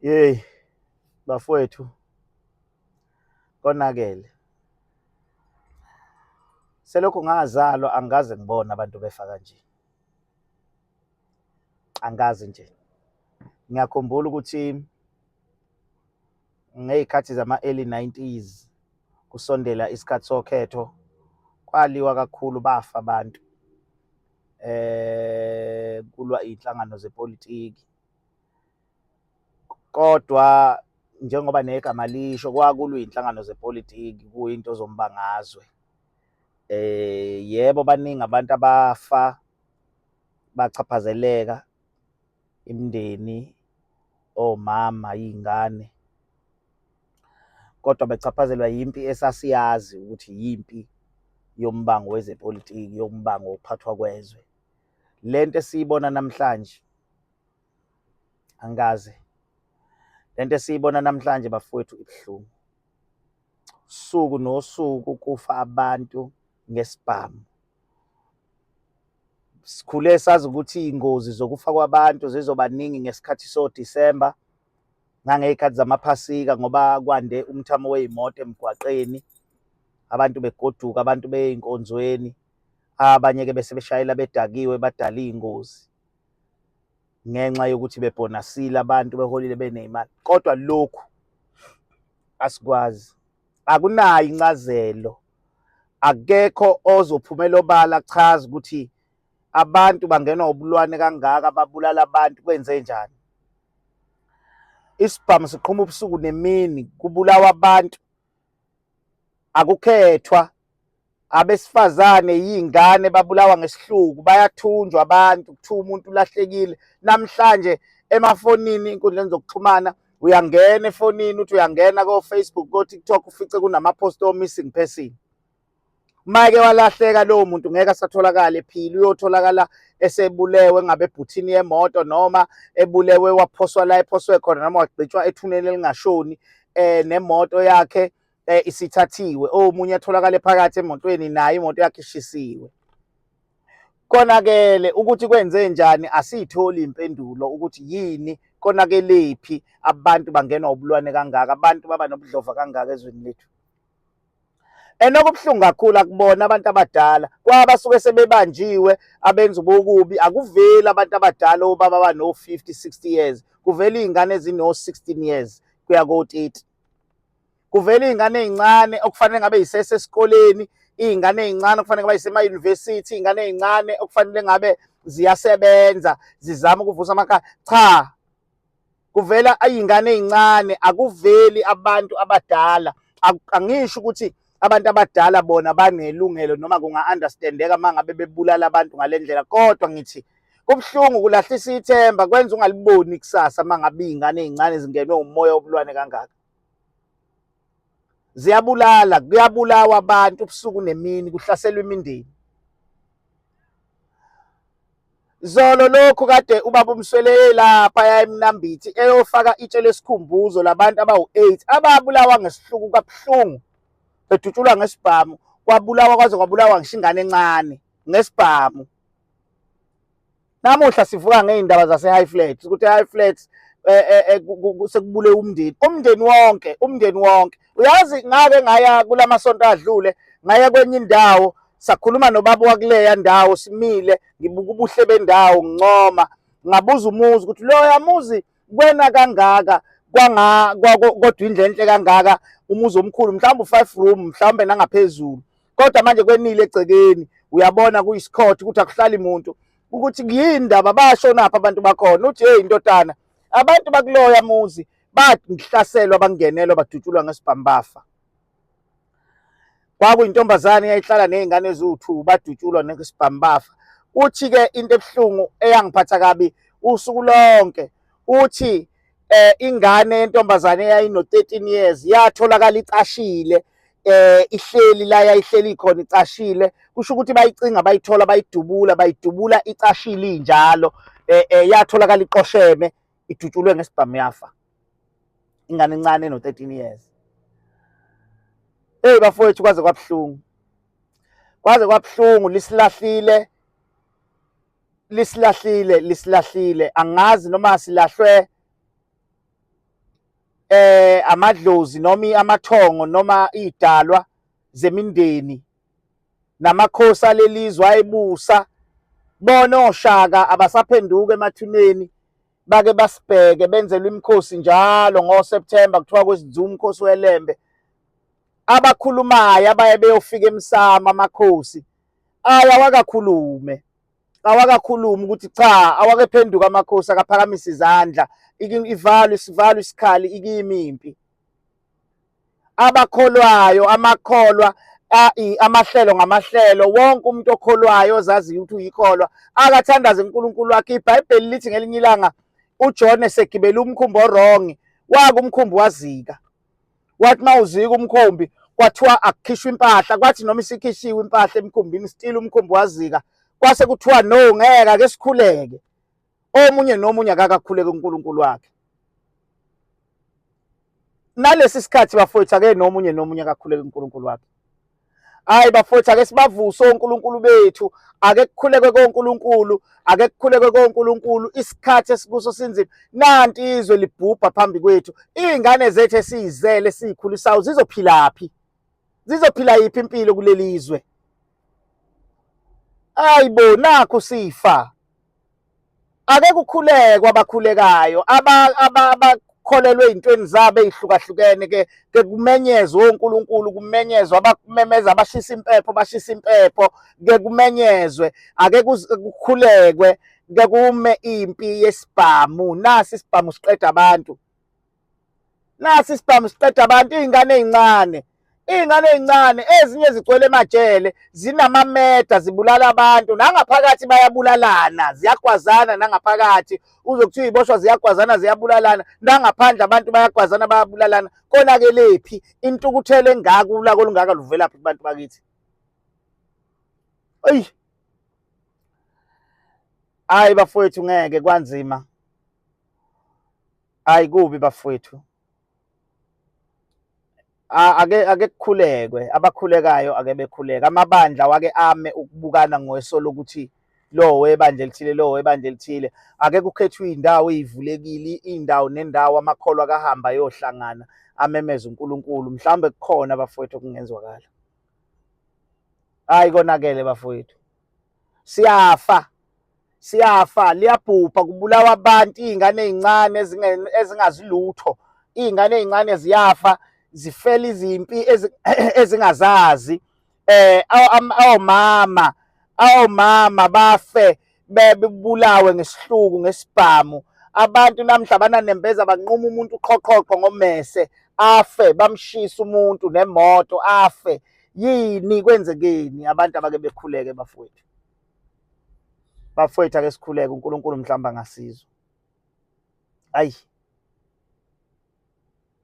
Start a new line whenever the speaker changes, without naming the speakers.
Yeyi bafowethu, konakele. Selokhu ngazalwa angikaze ngibone abantu befa kanje. Angikaze nje. Ngiyakhumbula ukuthi ngey'khathi zama-early 90s kusondela isikhathi sokhetho kwaliwa kakhulu bafa abantu kulwa iy'nhlangano zepolitiki. Kodwa njengoba negama lisho kwakulwa iy'nhlangano zepolitiki kuyinto zombangazwe. Yebo, baningi abantu abafa bachaphazeleka, imindeni, omama, iy'ngane, kodwa bechaphazelwa yimpi esasiyazi ukuthi yimpi yombango wezepolitiki, yombango wokuphathwa kwezwe. Le nto esiyibona namhlanje angikaze lento esiyibona namhlanje bafowethu ibuhlungu. Suku nosuku kufa abantu ngesibhamu. Sikhule sazi ukuthi iy'ngozi zokufa kwabantu zizoba ningi ngesikhathi soDisemba nangey'khathi zamaphasika ngoba kwande umthamo wey'moto emgwaqeni, abantu begoduka, abantu beye ey'nkonzweni, abanye-ke bese beshayela bedakiwe badala iy'ngozi. Ngenxa yokuthi bebhonasile abantu beholile beney'mali. Kodwa lokhu asikwazi, akunayo incazelo, akekho ozophumela obala achaze ukuthi abantu bangenwa ubulwane kangaka babulala abantu kwenzenjani. Isibhamu siqhuma ubusuku nemini kubulawa abantu, akukhethwa. Abesifazane yiy'ngane babulawa ngesihluku, bayathunjwa abantu, kuthiwa umuntu ulahlekile. Namhlanje emafonini ey'nkundleni zokuxhumana uyangena efonini uthi uyangena ko-Facebook, ko-TikTok ufice kunama-post o-missing person. Uma-ke walahleka lowo muntu ngeke asatholakala ephila, uyotholakala esebulewe ngabe ebhuthini yemoto noma ebulewe waphoswa la ephoswe khona noma wagqitshwa ethuneni elingashoni nemoto yakhe isithathiwe. Omunye atholakale phakathi emotweni naye imoto yakhe ishisiwe. Konakele ukuthi kwenze njani asiyitholi impendulo ukuthi yini konakelephi abantu bangenwa ubulwane kangaka, abantu baba nobudlova kangaka ezweni lethu. And okubuhlungu kakhulu akubona abantu abadala kwabasuke sebebanjiwe abenza ubukubi, akuveli abantu abadala obaba abano-50 60 years, kuvela iy'ngane ezino-16 years kuya ko-30. Kuvela iy'ngane ey'ncane okufanele ngabe yisesesikoleni, iy'ngane ey'ncane okufanele ngabe yisema-university, iy'ngane ey'ncane okufanele ngabe ziyasebenza zizama ukuvusa amakhaya. Cha, kuvela iy'ngane ey'ncane, akuveli abantu abadala. Angisho ukuthi abantu abadala bona banelungelo noma kunga-understandeka uma ngabe bebulala abantu ngale ndlela, kodwa ngithi kubuhlungu, kulahlisa ithemba, kwenza ungaliboni ikusasa uma ngabe iy'ngane ey'ncane zingenwe umoya wobulwane kangaka. Ziyabulala, kuyabulawa abantu ubusuku nemini, kuhlaselwa imindeni. Zolo lokhu kade ubaba uMswele lapha yayiMnambithi eyofaka itshe lesikhumbuzo labantu abawu-8 ababulawa ngesihluku kabuhlungu bedutshulwa ngesibhamu, kwabulawa kwaze kwabulawa ngisho ingane encane ngesibhamu. Namuhla sivuka ngey'ndaba zase-High Flats ukuthi e-High Flats sekubule umndeni, umndeni wonke, umndeni wonke. Uyazi ngake ngaya kulamasonto adlule, ngaya kwenye indawo sakhuluma nobaba wakuleya ndawo simile, ngibuka ubuhle bendawo ngincoma, ngabuza umuzi ukuthi loya muzi kwena kangaka kwanga kodwa indlu enhle kangaka, umuzi omkhulu mhlawumbe u-5 room mhlawumbe nangaphezulu, kodwa manje kwenile egcekeni, uyabona kuyisikhothi ukuthi akuhlali muntu, ukuthi yini ndaba bashonaphi abantu bakhona. Uthi hey ndodana, abantu bakuloya muzi bahlaselwa, bangenelwa, badutshulwa ngesibhamu bafa. Kwakuyintombazane eyayihlala ney'ngane eziwu-2, badutshulwa ngesibhamu bafa. Uthi-ke into ebuhlungu eyangiphatha kabi usuku lonke, uthi ingane yentombazane eyayino-13 years yatholakala icashile, ihleli la yayihleli khona icashile, kusho ukuthi bayicinga bayithola bayidubula, bayidubula icashile injalo, yatholakala iqosheme idutshulwe ngesibhamu yafa. Ingane encane eno-13 years. Hey bafowethu, kwaze kwabuhlungu, kwaze kwabuhlungu, lisilahlile, lisilahlile, lisilahlile. Angazi noma silahlwe Amadlozi noma amathongo noma idalwa zemindeni namakhosi alelizwe ayebusa bona oshaka abasaphenduka emathuneni, bake basibheke, benzelwe imikhosi njalo ngoSeptember, kuthiwa kwezinzuma umkhosi weLembe. Abakhulumayo abaye beyofika emsamo amakhosi aya awakakhulume, awakakhulumi ukuthi cha, awakephenduka amakhosi, akaphakamisa izandla, ivalwe isivalwe isikhali, ikimi impi. Abakholwayo, amakholwa, amahlelo ngamahlelo, wonke umuntu okholwayo ozaziyo ukuthi uyikholwa akathandaze uNkulunkulu wakhe. IBhayibheli lithi ngelinye ilanga uJohn esegibele umkhumbi orongi, wake umkhumbi wazika, wathi mawuzika umkhumbi kwathiwa akukhishwe impahla, kwathi noma isikhishiwe impahla emkhumbini still umkhumbi wazika, kwase kuthiwa no, ngeke, ake sikhuleke. Omunye nomunye akakakhuleke uNkulunkulu wakhe. Nalesi sikhathi bafowethu, ake nomunye nomunye akakhuleke uNkulunkulu wakhe. Hayi bafowethu, ake sibavuse onkulunkulu bethu, ake kukhuleke konkulunkulu, ake kukhuleke konkulunkulu. Isikhathi esikuso sinzima, nanti izwe libhubha phambi kwethu. Iy'ngane zethu esiyizele esiyikhulisayo zizophilaphi? Zizophila yiphi impilo kuleli zwe? Hayi bo, nakhu sifa. Ake kukhulekwe abakhulekayo, abakholelwe ey'ntweni zabo ey'hlukahlukene, ke kumenyezwe onkulunkulu, kumenyezwe abakumemeza, abashisa impepho bashisa impepho, ke kumenyezwe, ake kukhulekwe, ke kume impi yesibhamu. Nasi isibhamu siqeda abantu, nasi isibhamu siqeda abantu. Iy'ngane ey'ncane, iy'ngane ey'ncane ezinye zigcwele emajele, zinamameda, zibulala abantu nangaphakathi, bayabulalana, ziyagwazana nangaphakathi. Uzwe kuthiwa iboshwa ziyagwazana, ziyabulalana nangaphandle, abantu bayagwazana, bayabulalana. Konakelephi? Intukuthelo engaka, ulaka olungaka luvelaphi kubantu bakithi? Eyi hayi bafowethu, ngeke kwanzima. Hayi kubi bafowethu, ake kukhulekwe, abakhulekayo ake bekhuleka. Amabandla wake ame ukubukana ngweso lokuthi lo webandla elithile, lo webandla elithile. Ake kukhethwe iy'ndawo ey'vulekile, iy'ndawo nendawo, amakholwa akahamba ayohlangana amemeze uNkulunkulu. Mhlawumbe kukhona bafowethu okungenzwakala. Hayi konakele bafowethu, siyafa, siyafa, liyabhubha, kubulawa abantu, iy'ngane ey'ncane ezingazi lutho, iy'ngane ey'ncane ziyafa, zifela izimpi ezingazazi. Awomama, awomama bafe bebulawe ngesihluku, ngesibhamu. Abantu namhla bananembeza, banquma umuntu uqhoqhoqho ngomese afe, bamshisa umuntu nemoto afe. Yini kwenzekeni? Abantu abake bekhuleke bafowethu, bafowethu, ake sikhuleke, uNkulunkulu mhlawumbe angasizwa. Ayi.